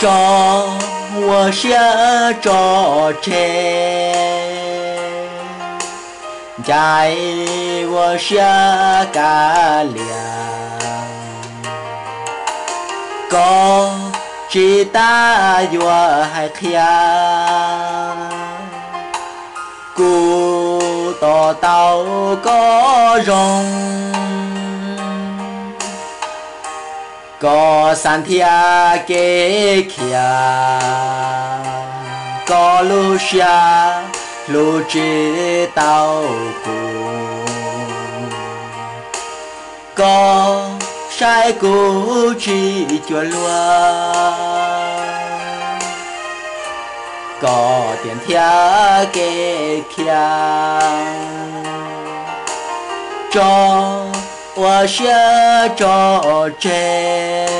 Koj ua siab tso tseg, ncaim ua siab kav liam. Koj tsis tas yuav hais qhia, kuv to taub koj zoo. Koj xav nrhiav kev khiav, koj lub siab hlub tsis tau kuv. Koj saib kuv tsis cuag luag, koj tias nrhiav kev khiav, tso ua siab tso tseg,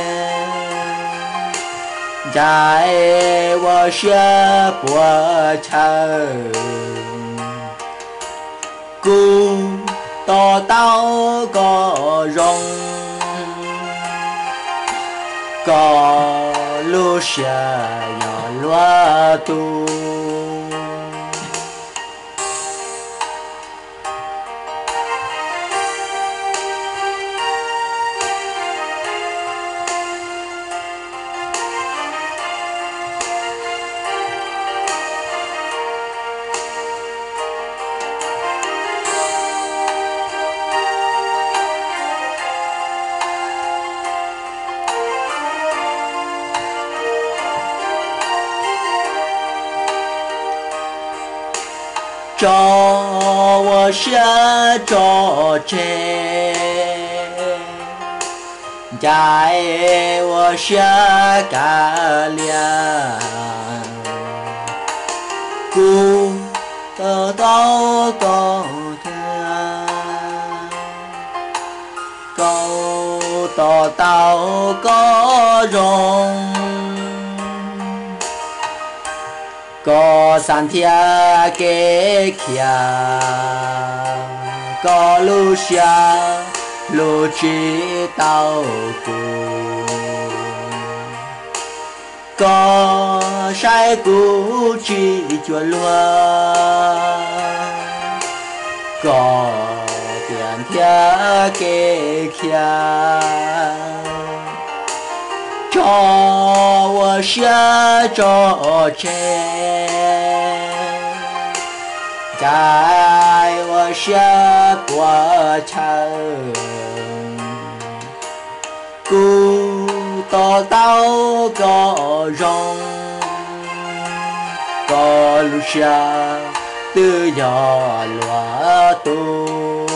ncaim ua siab puas chaw. Kuv to taub koj zoo, koj lub siab yog luag tus. Tso ua siab tso tseg, ncaim ua siab kav liam. Kuv to taub koj thiab, kuv to taub koj zoo. Koj xav nrhiav kev khiav, koj lub siab hlub tsis tau kuv. Koj saib kuv tsis cuag luag, koj tias nrhiav kev khiav, tso ua siab tso tseg, ncaim ua siab puas chaw. Kuv to taub koj zoo, koj lub siab twb yog luag tus.